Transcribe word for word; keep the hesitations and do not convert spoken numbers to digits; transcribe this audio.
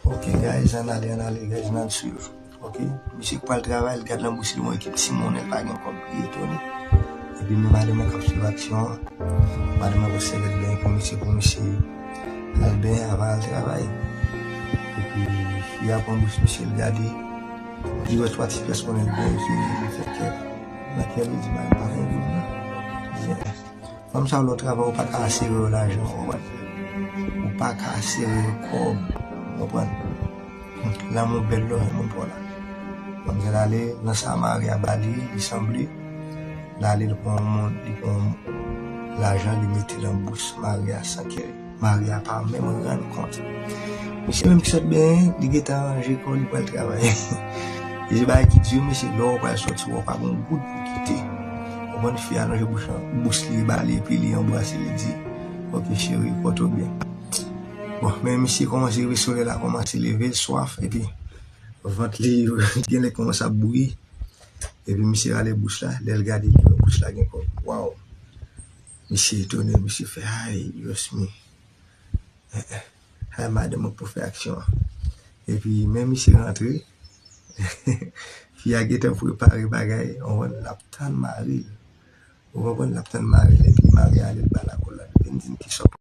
Ok, guys, ann ale, ann ale, guys, ann al swiv. Ok, misye k pral travay, l gad nan bous li, yon ekip timoun, l pa gen kòb, li etone. Epi men madanm nan k ap swiv aksyon an. Madanm nan pran sèvyèt benyen pou misye, pou misye al benyen avan al travay. Epi fi a pran bous misye, l gade. Li wè twa ti pyès konnen l benyen, epi li fè kè. Nan kè li di, "Madanm pa gen moun nan." Fanm sa yo, lè w travay, ou pa ka sere yo lajan, ou konprann? Ou pa ka sere yo kòb, ou konprann? Lanmou bèl lè w jwenn moun pa w la. Manmzèl ale nan sa mari a ba li, li sanble. L ale, li pran yon moun, li pran yon lajan, li mete nan bous mari a san kè mari a pa menm rann kont. Misye menm ki sot benyen, li gentan ranje kò, li pral travay. E se bagay ki di, mesye, lè w pral sòti, w pa gon goud pou kite. Ou konprann, fi a lonje bous, bous li ba li, epi li anbrase, li di, "Ok, cheri, pòte w byen." Bon, men misye kòmanse rive, solèy la kòmanse leve, l swaf, epi vant li genlè kòmanse ap bouyi. Epi misye rale bous la, lè l gade, li wè bous la gen kòb. Waw! Misye etone, misye fè, "Ay, Dios mío." Ay, madanm mwen pou fè aksyon an. Epi men misye rantre, fi a gentan prepare bagay, ou konprann, l ap tann mari l. Ou konprann, l ap tann mari l, epi mari a ale l ba lakòl la, li vin di m ki sòt.